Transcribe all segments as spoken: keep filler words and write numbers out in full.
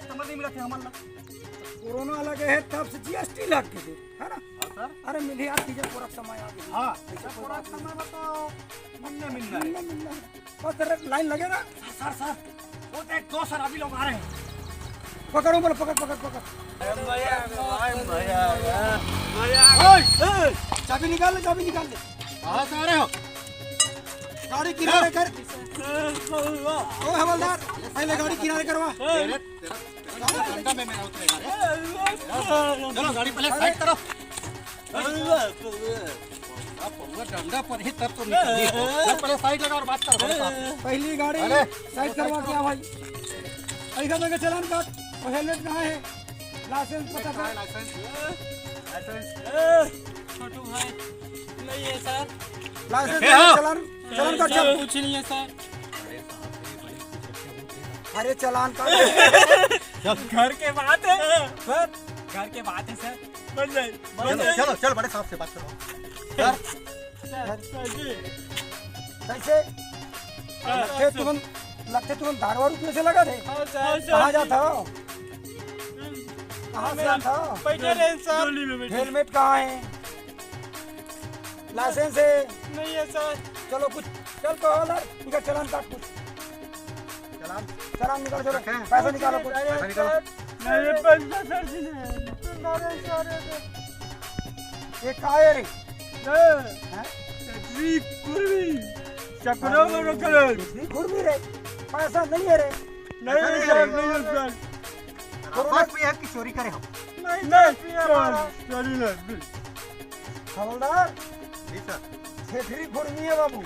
Customer नहीं मिलत हे हमन ला। कोरोना लगे हे, तब से जीएसटी लग गे हे, है ना? हाँ सर। अरे मिलही यार, तीजा पोरा के समय आ गे। हाँ, ऐसा कोई कोरोना बात के समय में तो मिलना, मिलना मिलना है। बस जरा लाइन लगे ना। सर, सर, सर, वो देख, दो शराबी लोग आ रहे हैं। पकड़ो, बोलो, पकड़, पकड़, पकड़। ओए, ओए, चाबी निकाल ले, चाबी निकाल ले। कहाँ से आ रहे हो? गाड़ी किनारे कर। ओ हवलदार, पहले गाड़ी किनारे करवा। तेरा डंडा में मेरा उतरेगा रे। चलो, गाड़ी पहले साइड करो। आप पौवा डंडा पर ही तब तो निकली हो। चल, पहले साइड लगा और बात कर, बड़े साहब से। पहली गाड़ी अरे। साइड करवा के आ भाई। ऐसा लगे चलान काट, और हेलमेट कहाँ है? लाइसेंस पता कर। लाइसेंस? लाइसेंस? छोटू भाई, नहीं है सर। लाइसेंस रखे नहीं है, हो? चलान, चलान काट, सर, चल। कुछ नहीं है सर। अरे चलान काट। घर के बात है सर, घर के बात है सर। बन जाए, बन चलो, जाए। चलो, चल, बड़े साहब से बात करो। सर, सर, सर जी। कैसे? हाँ, लगथे सर। तुमन, लगथे तुमन दारू वारू पीए से लगा थे। हाँ, सर। कहाँ जात हो? कहाँ से आत हो? बैठे रहे, सर। हेलमेट कहाँ है? लाइसेंस है? नहीं है, सर। चलो, कुछ चल तो हो ना, इनका चलान काट कुछ। चलान? चलान निकाल, चलो। रखे हैं। पैसा निकालो कुछ। अरे पैसा निकालो। सर, नहीं, ये पैसा सर जी ने। तुम्हारे सारे ये का है रे? हैं? छेठरी कुर्मी। चक्रों में रखे हैं। छेठरी कुर्मी रे, पैसा नहीं है रे। नहीं, नहीं, सर, नहीं। नहीं है, सर। बस भी है कि चोरी करे हम? नहीं, नहीं, सर, चोरी नहीं। हवलदार, जी सर। छेठरी कुर्मी है बाबू।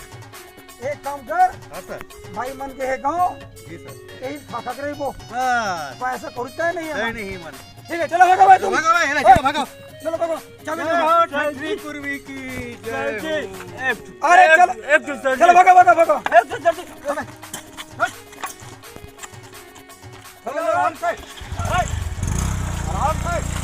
एक काम कर, हाँ सर। भाई मन के हे गाँव, जी सर। यही फाका करे वो। बस। पैसा कौड़ी तय नहीं है नहीं, हमारे। नहीं मन। ठीक है, चलो भागो भाई तुम। भागो भाई, चलो, चलो भागो। चलो भागो, चाबी दे दो। हाँ, छेठरी कुर्मी की जय हो। अरे एक, चलो, एक दूसरे चलो की। भागो, भागो, भागो। एक दूसरे की। चलो, आराम से। आराम से।